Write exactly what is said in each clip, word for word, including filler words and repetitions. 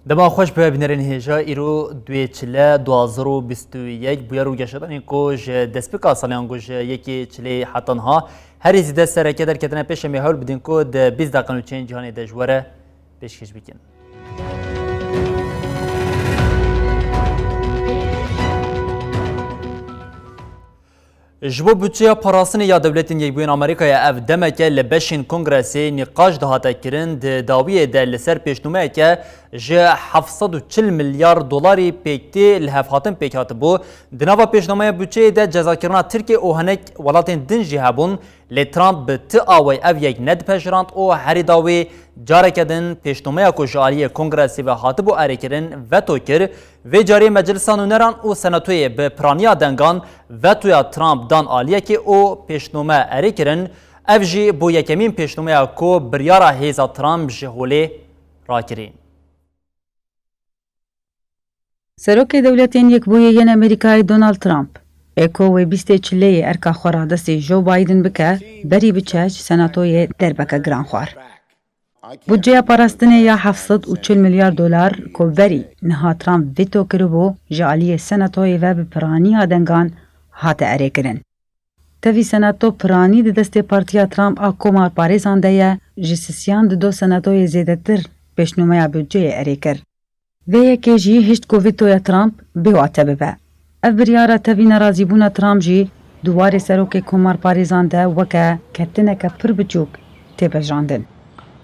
Dema xweş be bînerên hêja, îro duyê çile du hazar û bîst û yek bûyer û geşedanên ku ji destpêka saliyan ku ji yekê çilê heta niha herî zêde sereke derketine pêş, em ê hewl bidin ku di bîst deqe nûçeyên cîhanê de ji we re pêşkêş bikin. Ji bo budçeya parastinê ya Dewletên Yekbûyên Amerîkayê ev demeke li beşên kongresê nîqaş dihate kirin, di dawiyê de li ser pêşnûmeyeke ji heft sed û çil milyar dolarî pêk tê li hev hatin pêk hatibû. Di nava pêşnûmeya budçeyê de cezakirina Tirkiye û hinek welatên din jî hebûn. Lê Trump bi ti awayî ev yek nedipejirand û herî dawî careke din pêşnûmeya ku ji aliyê Kongresê ve hatibû erêkirin veto kir. Vê carê Meclisa Nûneran û Senatoyê bi piraniya dengan vetoya Trump dan aliyekê û pêşnûme erê kirin. Ev jî bû yekemîn pêşnûmeya ku biryara hêza Trump ji holê rakirî. Serokê Dewletên Yekbûyî yên Amerîkayê Donald Trump ê ku wê bîstê çileyê erka xwe radestî Joe Biden bike, berî biçe ji Senatoyê derbeke giran xwar. Budceya parastinê ya heft sed û çil milyar dolar ku berî niha Trump veto kiribû, ji aliyê Senatoyê ve bi piraniya dengan hate erêkirin. Tevî Senato piranî di destê partiya Trump a komarparêzan de ye, ji sisiyan dido Senatoyê zêdetir pêşnûmeya budceyê erê kir. Vê yekê jî hişt ku vetoya Trump bêwate bibe. Ev biryara tevî nerazîbûna Trump jî di warê serokê komarparêzan de weke ketineke pir biçûk tê pejirandin.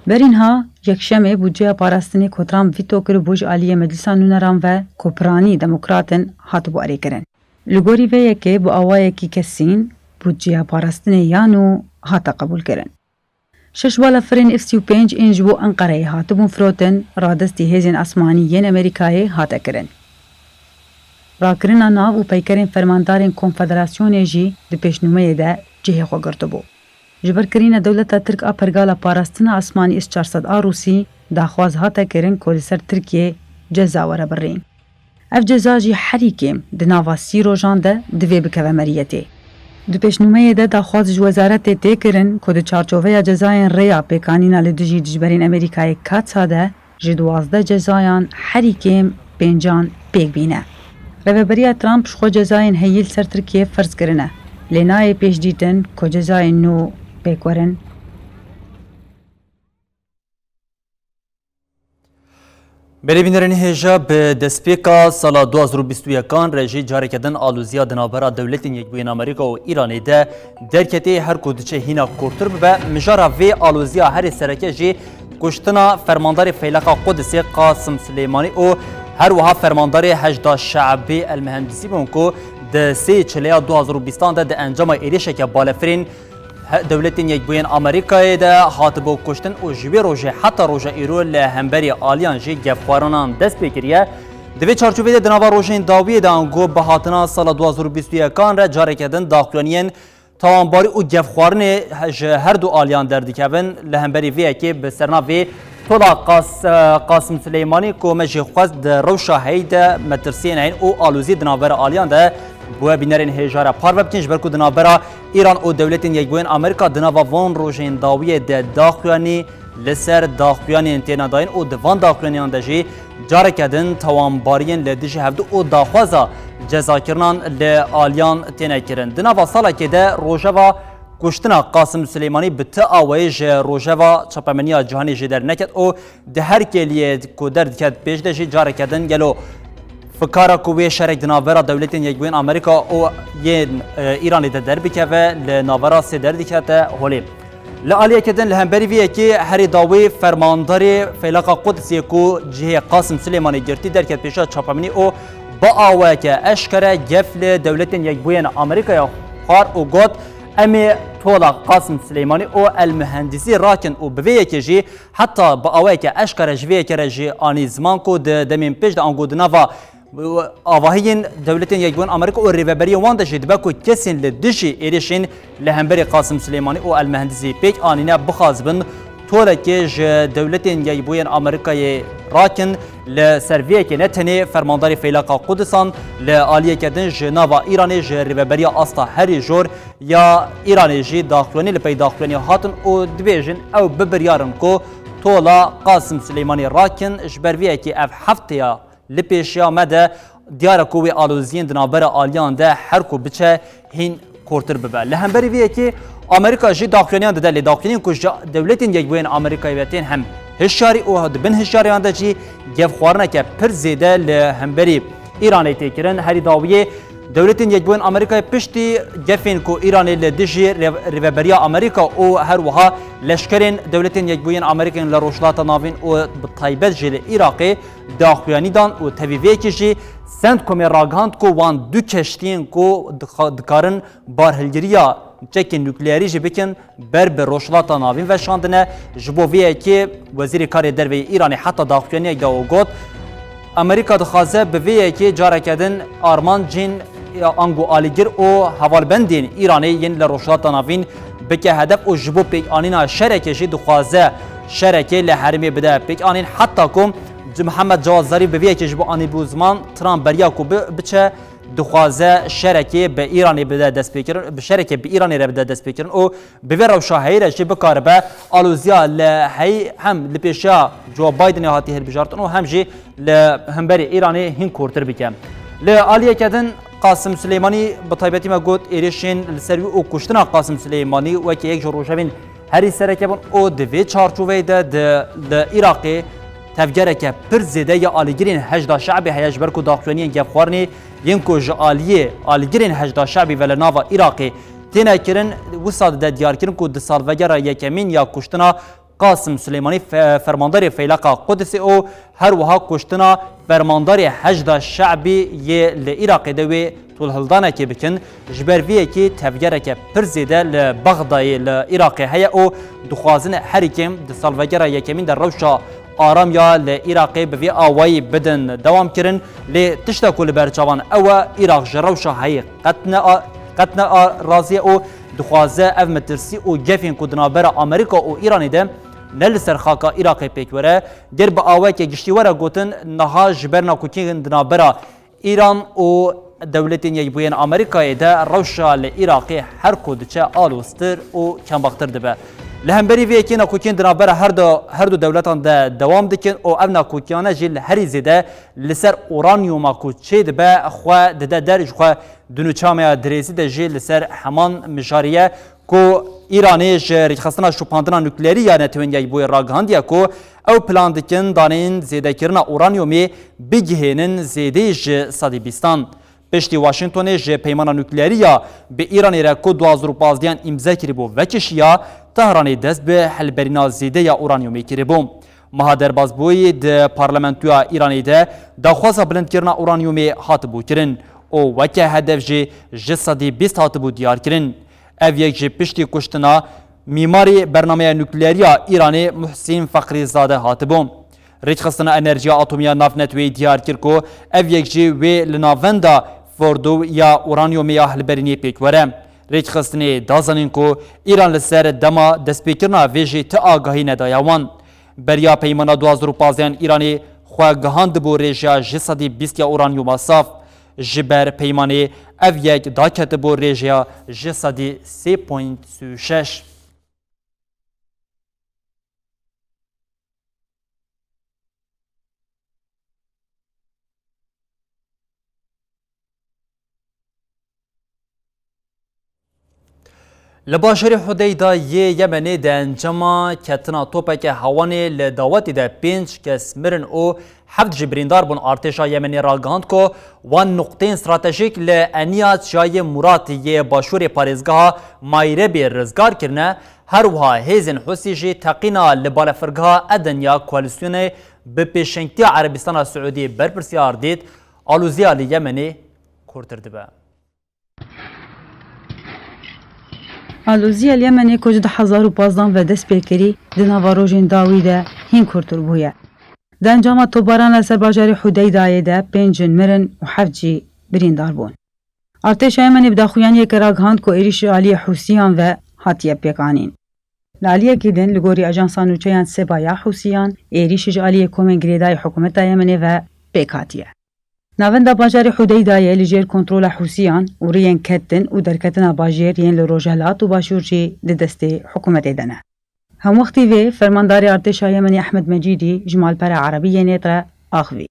Berî niha yekşemê budceya parastinê ku Trump veto kiribû ji aliyê Meclisa Nûneran ve ku piranî demokrat in hatibû erêkirin. Li gorî vê yekê bi awayekî kesîn budceya parastinê ya nû hate qebûlkirin. Şeş balafirên F sî û pênc ên ji bo Enqereyê hatibûn firotin, radestî hêzên asmanî yên Amerîkayê hate kirin. Rakirina nav û peykerên fermandarên Konfederasyonê jî di pêşnûmeyê de cihê xwe girtibû. Ji ber kirîna dewleta Tirk a pergala parastina asmanî S çar sed a Rûsî daxwaz hate kirin ku li ser Tirkiyê ceza were birîn. Ev ceza jî herî kêm di nava sî rojan de divê bikeve meriyetê. Di pêşnûmeyê de daxwaz ji wezaretê tê kirin ku di çarçoveya cezayên rêya pêkanîna li dijî dijberên Amerîkayê CAATSA de ji duwazdeh cezayan herî kêm pêncan pêk bîne. Rêveberiya Trump ji xwe cezayên heyî li ser Tirkiyê ferz kirine, lê nayê pêşdîtin ku cezayên nû pêk werin. Berê bînerên hêja, bi destpêka sala du hazar û bîst û yekan re jî careke din aloziya di navbera Dewletên Yekbûyên Amerîka û Îranê de derketê, her ku diçe hîna kûrtir bibe. Mijara vê aloziya herî sereke jî kuştina fermandarê Feyleqa Qudisê Qasim Silêmanî û her wiha fermandarê Heşda Şe'bî El Mihendisî bûn ku di sê çileya du hazar û bîstan de di encama êrişeke balefirên he-, Dewletên Yekbûyên Amerîkayê de hatibû kuştin û ji wê rojê heta roja îro li hemberî aliyan jî gefxwarinan dest pê kiriye. Di vê çarçovê de di nava rojên dawiyê de ango bi hatina sala du hazar û bîst û yekan re careke din daxuyaniyên tawanbarî û gefxwarinê he-, ji her du aliyan derdikevin. Li hemberî vê yekê bi sernavê Tola Qas-, Qasim Sileymanî ku me jî xwest di rewşa heyî de metirsiyên heyîn û alozî di navbera aliyan de bi we bînerên hêja re parve bikin, ji ber ku di navbera Îran û Dewletên Yekbûyên Amerîka di nava van rojên dawiyê de daxuyanî li ser daxuyanên têne dayîn û di van daxuyaniyan de jî careke din tawanbariyên li dijî hevdu û daxwaza cezakirinan li aliyan têne kirin. Di nava salekê de rojeva kuştina Qasim Silêmanî bi ti awayî ji rojeva çapemeniya cîhanê jê derneket û di her kêliyê ku derdiket pêş de jî careke din gelo fikara ku wê şerek di navbera Dewletên Yekbûyên Amerîka û yên, e, Îranê de derbikeve, li navbera sê derdikete holê. Li aliyeke din li hemberî vê yekê herî dawî fermandarê Feylaqa Qudisê ku cihê Qasim Silêmanê girtî derket pêşiya çapemenî û bi awayeke eşkere gef li Dewletên Yekbûyên Amerîkaya xwar û got, Em ê tola Qasim Silêmanî û El Muhendisî rakin û bi vê yekê jî heta bi awayeke eşkere ji vê yekê re jî anî ziman ku di demên pêş de ango di nava avahiyên Dewletên Yekbûyên Amerîka û rêveberiyên wan de jî dibe ku kesên li dijî êrişên li hemberî Qasim Silêmanî û El Muhendisî pêk anîne bixwazibin tolekê ji Dewletên Yekbûyên Amerîkayê rakin. Li ser vê yekê ne tenê fermandarê Feylaqa Qudisan, li aliyeke din ji nava Îranê ji rêveberiya asta herî jor ya Îranê jî daxuyanî li pey daxuyanî hatin û dibêjin ew bi biryar in ku tola Qasim Silêmanî rakin. Ji ber vê yekê ev hefteya li pêşiya me de diyar e ku wê aloziyên di navbera aliyan de her ku biçe hîn kortir bibe. Li hemberî vê yekê Amerîka jî daxuyaniyan dide, lê daxuyaniyên ku ji Dewletên Yekbûyên Amerîkayê ve tên hem hişyarî û di bin hişyariyan de jî gefxwarineke pir zêde li hemberî Îranê tê kirin. Herî dawiyê Dewletên Yekbûyên Amerîkayê piştî gefên ku Îranê li dijî rêv-, rêveberiya Amerîka û her wiha leşkerên Dewletên Yekbûyên Amerîkayên li Rojhilata Navîn û bi taybet jî li Iraqê daxuyanî dan û tevî vê yekê jî CENTCOMê ragihand ku wan du keştiyên ku dixa-, dikarin barhilgiriya çekên nukleerî jî bikin ber bi Rojhilata Navîn ve şandine. Ji bo vê yekê Wezîrê Karê Derve yê Îranê heta daxuyaniyek da û got, Amerîka dixwaze bi vê yekê careke din armancên ango alîgir û hevalbendên Îranê yên li Rojhilata Navîn bike hedef û ji bo pêkanîna şerekê jî dixwaze şerekê li herêmê bide pêkanîn, heta ku Mihemed Cewad Zarîf bi vê yekê ji bo anîbû ziman, Trump beriya ku bi-, biçe, dixwaze şerekê bi Îranê bide destpêkirin, bi şerekê bi Îranê re bide destpêkirin û bi vê rewşa heyî re jî bikaribe aloziya li heyî hem li pêşiya Joe Bidenê hatî hilbijartin û hem jî li hemberî Îranê hîn kortir bike. Li aliyeke din Qasim Silêmanî bi taybetî me got êrişên li ser wî û kuştina Qasim Silêmanî weke yek ji rojevên herî sereke bûn û di vê çarçoveyê de di, li Iraqê tevgereke pir zêde ya alîgirên Heşda Şe'bê heye, ji ber ku daxuyaniyên gefxwarinê yên ku ji aliyê alîgirên Heşda Şe'bê ve li nava Iraqê têne kirin, wisa dide diyarkirin ku di salvegera yekemîn ya kuştina Qasim Silêmanî fe-, fermandarê Feylaqa Qudisê û her wiha kuştina fermandarê Heşda Şe'bî yê li Iraqê de wê tolhildanekê bikin. Ji ber vê yekê tevgereke pir zêde li Bexdayê li Iraqê heye û dixwazin herî kêm di salvegera yekemîn de rewşa aram ya li Iraqê bi vê awayî bidin dewam kirin. Lê tişta ku li ber çavan ew e, Iraq ji rewşa heyî qet ne a-, qet ne a-, razî ye û dixwaze ev metirsî û gefên ku di navbera Amerîka û Îranê de ne li ser xaka Iraqê pêk were. Ger bi awayeke giştî were gotin, niha ji ber nakokiyên di navbera Îran û Dewletên Yekbûyên Amerîkayê de rewşa li Iraqê her ku diçe aloztir û kembextir dibe. Li hemberî vê yekê nakokiyên di navbera her du, her du dewletan de dewam dikin û ev nakokiyane jî li herî zêde li ser uranyuma ku çêdibe xwe dide der, ji xwe di nûçameya dirêzî de jî li ser heman mijarê ye ku Îranê ji rêkxistina şopandina nukleerî ya Netewên Yekbûyî ragihandiye ku ew plan dikin daneyên zêdekirina uranyumê bigihênin zêdeyî ji sedî bîstan. Piştî Washingtonê ji peymana nukleerî ya bi Îranê re ku duwazdeh û pazdeh îmze kiribû vekişiya, Tehranê dest bi hilberîna zêde ya uranyumê kiribû. Meha derbasbûyî di parlamentoya Îranê de daxwaza bilindkirina uranyumê hatibû kirin û weke hedef jî ji sedî bîst hatibû diyarkirin. Ev yek ji piştî kuştina mîmarê bernameya nukleerî ya Îranê Muhsîn Feqrîzade hatibû. Rêkxistina Enerjiya Atomî ya Navneteweyî diyar kir ku ev yek jî wê li navenda Fordo ya uranyumê ya hilberînê pêk were. Rêkxistinê da zanîn ku Îran li ser dema destpêkirina vê jî ti agahî nedaye wan. Beriya peymana duwazdeh û pazdeh an Îranê xwe gihandibû rêjeya ji sedî bîst ya uranyuma saf. Ji ber peymanê ev yek daketibû rêjeya ji sedî sê point sî û şeş. Li başûrê Hudeyda yê Yemenê di encama ketina topeke hewanê li dawetê de pênc kes mirin û heft jî birîndar bûn. Artêşa Yemenê ragihand ku wan nuqteyên stratejîk li eniya çiyayê Murat yê başûrê parêzgeha Mayrebê rizgar kirine. Her wiha hêzên Husî jî teqîna li balefirgeha Eden ya Koalîsyonê bi pêşengtiya Erebistana Siûdî berpirsiyar dît. Alozîya li Yemenê kûrtir dibe. Aloziya li Yemenê ku ji du hezar û pazdeh ve dest pê kirî, di nava rojên dawî de hîn kûrtir bûye. Di encama topbarana li ser bajarê Hudeydayê de pênc jin mirin û heft jî birîndar bûn. Artêşa Yemenê bi daxuyaniyeke ragihand ku êrîş ji aliyê Hûsiyan ve hatiye pêkanîn. Li aliyekî din, li gorî ajansa nûçeyan Seba ya Hûsiyan, êrîş ji aliyê komên girêdayî hikûmeta Yemenê ve pêk hatiye. Navenda bajarê Hudeydayê li jêr kontrola Hûsiyan û riyên ketin û derketina bajêr yên li rojhilat û başûr jî di destê hikûmetê de ne. Hemwextî vê, fermandarê artêşa Yemenê Ehmed Mecîdî ji malpera Erebî yê nêt re axivî.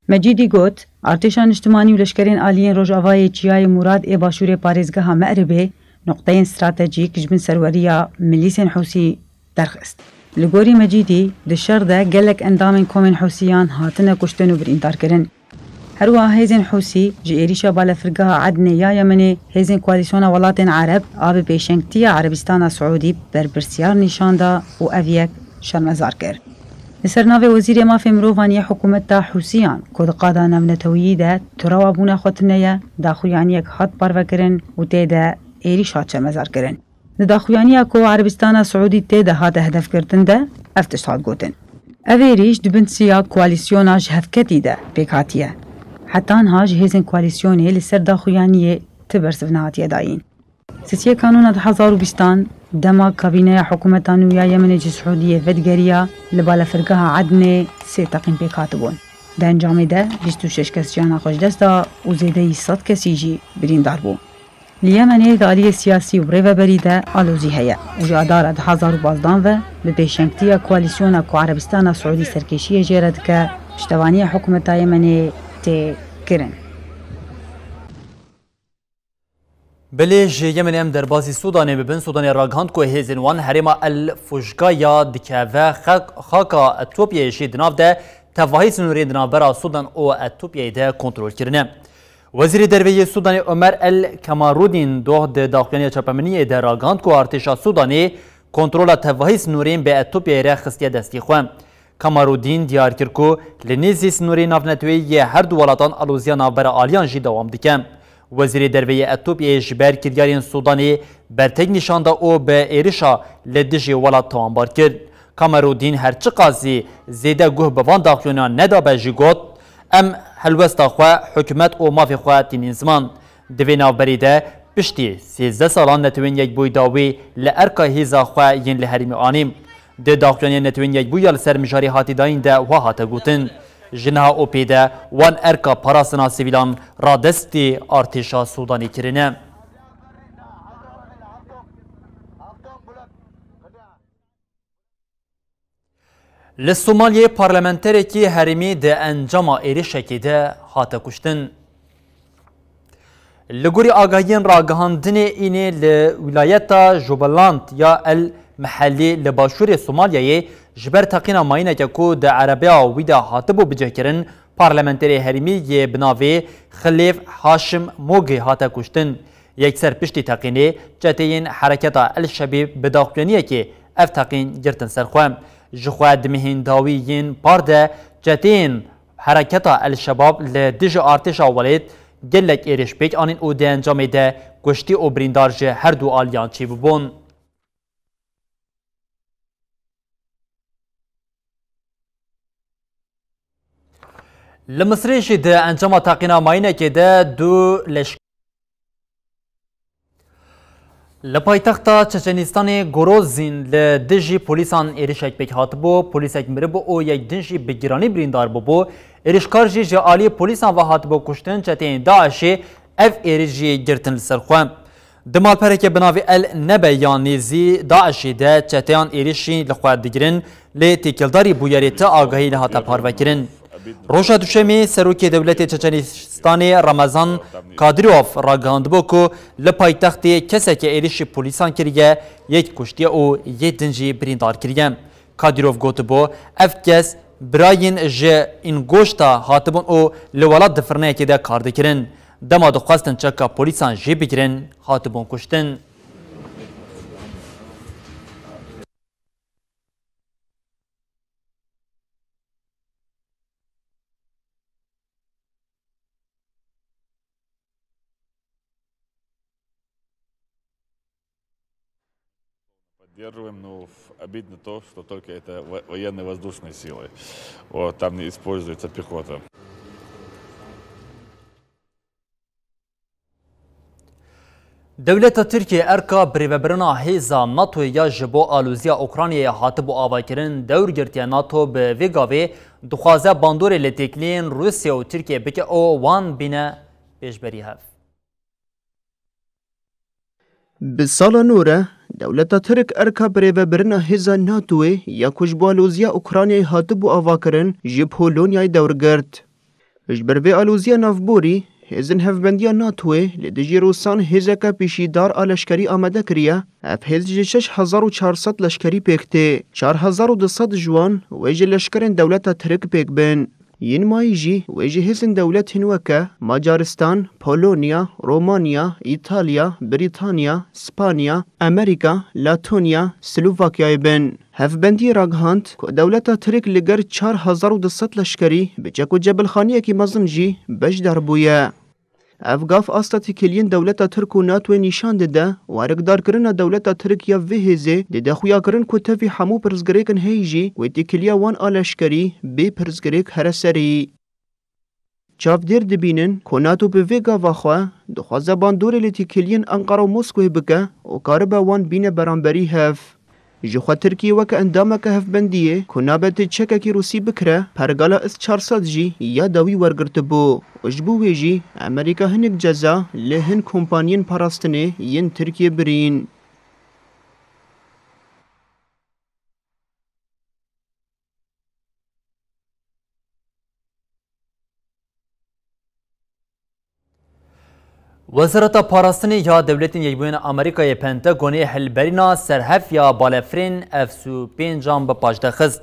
Mecîdî got, artêşa niştimanî û leşkerên aliyên rojavayê çiyayê Mûrad ê başûrê parêzgeha Me'ribê noqteyên stratejîk ji bin serweriya milîsên Hûsî derxist. Li gorî Mecîdî, di şer de gelek endamên komên Hûsiyan hatine kuştin û birîndar kirin. Her wiha hêzên Hûsî ji êrîşa balefirgeha Ednê ya Yemenê hêzên Koalîsyona Welatên Ereb a bi pêşengtiya Erebistana Siûdî berpirsiyar nîşan da û ev yek şermezar kir. Li ser navê Wezîrê Mafê Mirovan yê hikûmeta Hûsiyan ku di qada navneteweyî de tu rewabûna xwe tune ye, daxuyaniyek hat parvekirin û tê de êrîş hat şermezarkirin. Di daxuyaniya ku Erebistana Siûdî tê de hate hedefgirtin de ev tişt hat gotin. Ev êrîş di bin siya koalîsyona ji hevketî de pêk hatiye. Heta niha ji hêzên koalîsyonê li ser daxuyaniyê ti bersiv nehatiye dayîn. Sisiyê Kanûna du hezar û bîstan, dema kabîneya hikûmeta nû ya Yemenê ji Siûdiyê vedigeriya, li balefirgeha Ednê sê teqîn pêk hatibûn. Di encamê de bîst û şeş kes jiyana xwe ji dest da û zêdeyî sed kesî jî birîndar bû. Li Yemenê di aliyê siyasî û rêveberî de alozî heye û ji Adara du hezar û bazdan ve bi pêşengtiya koalîsyona ku Erebistana Siûdî serkêşiyê jê re dike, piştevaniya hikûmeta Yemenê tê kirin. Belê ji Yemenê em derbasî Sûdanê bibin. Sûdanê ragihand ku hêzên wan herêma El Fujga ya dikeve xak-, xaka Etopyayê jî di nav de tevahî sinûrên di navbera Sûdan û Etopyayê de kontrol kirine. Wezîrê Derve yê Sûdanê Omer El Kamarudîn doh di daxuyaniya çapemeniyê de ragihand ku artêşa Sûdanê kontrola tevahî sinûrên bi Etopyayê re xistiye destî xwe. Kamarudîn diyar kir ku li nêzî sinûrê navneteweyî yê her du welatan aloziya navbera aliyan jî dewam dike. Wezîrê Derve yê Etopyayê ji ber kiryarên Sûdanê bertek nîşan da û bi êrişa li dijî welat tawanbar kir. Kamarudîn her çiqas zî zêde guh bi van daxuyaniyan nedabe jî got, Em helwesta xwe, hikûmet û mafê xwe tînin ziman. Di vê navberê de piştî sêzdeh salan Netewên Yekbûyî dawî li erka hêza xwe yên li herêmê anî. Di daxuyaniya Netewên Yekbûyî ya li ser mijarê hatî dayîn de wiha hate gotin, Ji niha opê de wan erka parastina sivîlan radestî artêşa Sûdanê kirine. Li Somaliyê parlamenterekî herêmî di encama êrişekê de hate kuştin. Li gorî agahiyên ragihandinê, înê li wîlayeta Jubaland ya El Mihellî li başûrê Somaliyeyê ji ber teqîna mayîneke ku di erebeya wî de hatibû bicihkirin, parlamenterê herêmî yê bi navê Xilêf Haşim Mogê hate kuştin. Yekser piştî teqînê, çeteyên Hereketa El Şebîb bi daxuyaniyekê ev teqîn girtin ser xwe. Ji xwe di mehên dawî yên par de çeteyên Hereketa El Şebab li dijî artêşa welêt gelek êrîş pêk anîn û di encamê de kuştî û birîndar ji her du aliyan çêbûbûn. Li Misirê jî di encama teqîna mayînekê de du leşk-, Li paytexta Çeçenistanê Gorozîn li dijî polîsan êrişek pêk hatibû, polîsek miribû û yek din jî bi giranî birîndar bûbû. Êrişkar jî ji aliyê polîsan ve hatibû kuştin, çeteyên DAIŞê ev êriş jî girtin li ser xwe. Di malpereke bi navê El Nebe ya nêzî DAIŞê de çeteyan êrişî li xwe digirin, lê têkildarî bûyerê ti agahî nehate parvekirin. Roja Duşemê Serokê Dewletê Çeçenistanê Ramazan Kadyrov ragihandibû ku li paytextê keseke êrişî polîsan kiriye, yek kuştiye û yê din jî birîndar kiriye. Kadyrov gotibû, ev kes birayên ji Îngoşta hatibûn û li welat di firneyekê de kar dikirin. Dema dixwestin çeka polîsan jê bigirin, hatibûn kuştin. Сдерживаем, но обидно то, что только это во-, военные воздушные силы. Вот, там не используется пехота. Dewleta Tirkiyê erka birêvebirina hêza NATOyê ya ji bo aloziya Ukraynayê hatibû avakirin dewr girtiye. NATO bi vê gavê dixwaze bandorê li têkiliyên Rûsya û Tirkiyê bike û wan bîne pêşberî hev. Bi sala nû re dewleta Tirk erka birêvebirina hêza NATOyê ya ku ji bo aloziya Ukraynayê hatibû avakirin ji Polonyayê dewr girt. Ji ber vê aloziya navborî, hêzên hevbendiya NATOyê li dijî Rûsan hêzeke pîşîdar a leşkerî amade kiriye. Ev hêz ji şeş hezar û çar sed leşkerî pêk tê. Çar hezar û du sed ji wan wê ji leşkerên dewleta Tirk pêk bin. Yên mayî jî wê ji hêzên dewletên weke Macaristan, Polonya, Romanya, Îtalya, Brîtanya, Spanya, Amerîka, Latonya, Slovakyayê bin. Hevbendiyê ragihand ku dewleta Tirk li gel çar hezar û du sed leşkerî bi çek û cebilxaniyekî mezin jî beşdar bûye. Ev gav asta têkiliyên dewleta Tirk û NATOyê nîşan dide û erkdarkirina dewleta Tirk ya vê hêzê dide xuyakirin ku tevî hemû pirsgirêkên heyî jî wê têkiliya wan a leşkerî bê pirsgirêk here serî. Çavdêr dibînin ku NATO bi vê gava xwe dixwaze bandorê li têkiliyên Enqera û Moskowê bike û karibe wan bîne beramberî hev. Ji xwe Tirkiye weke endameke hevbendiyê ku nabe ti çekekî Rûsî bikire, pergala S çar sed jî ya dawî wergirtibû û ji bo wê jî Amerîka hinek ceza li hin kompanyên parastinê yên Tirkiye birîn. Wezareta Parastinê ya Dewletên Yekbûyên Amerîkayê Pentagonê hilberîna serhev ya balefirên F sî û pêncan bi paşde xist.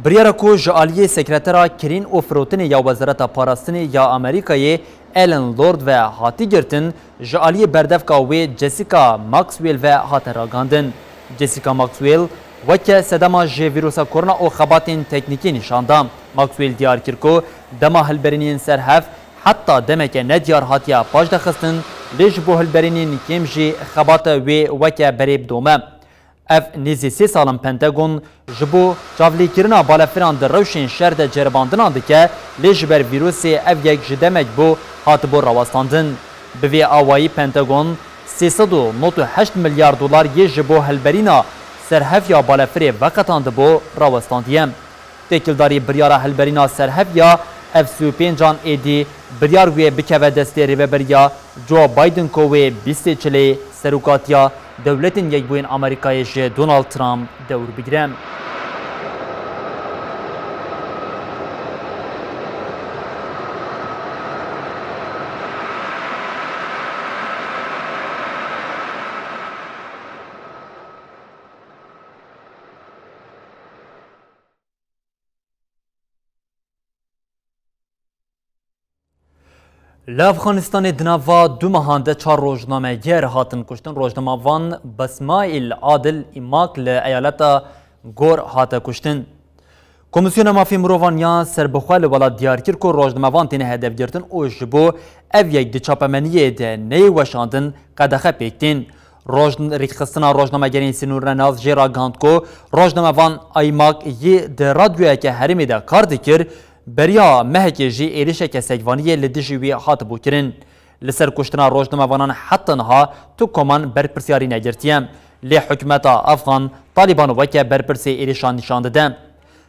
Biryara ku ji aliyê sekretera kirîn û firotinê ya Wezareta Parastinê ya Amerîkayê Alan Lord ve hatî girtin, ji aliyê berdevka wê Jessica Maxwell ve hate ragandin. Jessica Maxwell weke sedema ji vîrusa korona û xebatên teknîkî nîşan da. Maxwell diyar kir ku dema hilberînên serhev heta demeke nediyar hatiye paşdexistin, lê ji bo hilberînên kêm jî xebata wê weke berê bi dom e. Ev nêzî sê sal in Pentagon ji bo çavlêkirina balefiran di rewşên şer de ceribandinan dike, lê ji ber vîrusê ev yek ji demek bû hatibû rawestandin. Bi vê awayî Pentagon sê sed û nod û heşt milyar dolar yê ji bo hilberîna serhev ya balefirê veqetandibû rawestandiye. Têkildarî biryara hilberîna serhev ya F sî û pêncan êdî biryar wê bikeve destê rêveberiya Joe Biden ku wê bîstê çilê serokatiya Dewletên Yekbûyên Amerîkayê ji Donald Trump dewr bigire. Li Efxanistanê di nava du mehan de çar rojnameger hatin kuştin. Rojnamevan Basmaîl Adil Îmak li eyaleta Gor hate kuştin. Komîsyona Mafê Mirovan ya Serbixwe li welat diyar kir ku rojnamevan têne hedefgirtin û ji bo ev yek di çapemeniyê de neyê weşandin qedexe pêk tên. Rojn-, rêkxistina rojnamegerên sînornenas jê ragihand ku rojnamevan Aymak yê di radyoyeke herêmê de kar dikir, beriya mehekê jî êrişeke sekvaniyê li dijî wî hatibû kirin. Li ser kuştina rojnamevanan heta niha tu koman berpirsiyarî negirtiye. Lê hikûmeta Afxan Talîban weke berpirsê êrişan nîşan dide.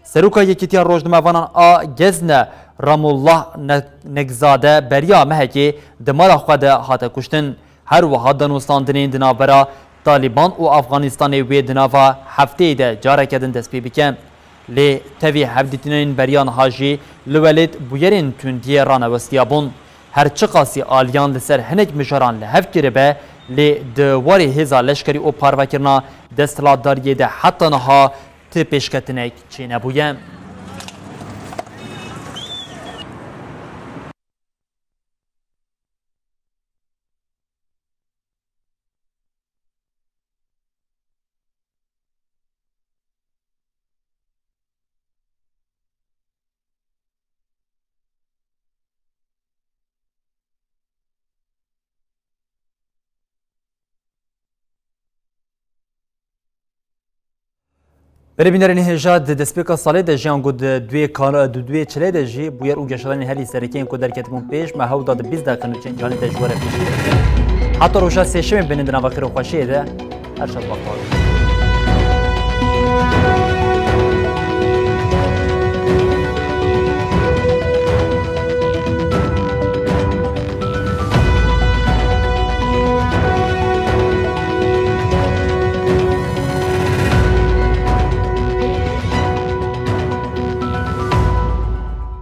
Seroka Yekîtiya Rojnamevanan a Gezne Ramullah Ne-, Nekzade beriya mehekê di mala xwe de hate kuştin. Her wiha danûstandinên di navbera Talîban û Afxanistanê wê di nava hefteyê de careke din dest pê bike. Lê tevî hevdîtinên beriya niha jî li welêt bûyerên tundiyê ranewestiya bûn. Her çiqasî aliyan li ser hinek mijaran li hev kiribe, lê di warê hêza leşkerî û parvekirina desthilatdariyê de heta niha ti pêşketinek çênebûye. Berê bînerên hêja di destpêka salê de jî ango di duyê kar-, di duyê çilê de jî bûyer û geşedanên herî sereke yên ku derketibûn pêş, me hewda di bîst deqe nûçeyên cîhanê de ji we re pêşkêş dikin. Heta roja sêşemê bimînin di nava xêr û xweşiyê de. Her şad, wext baş.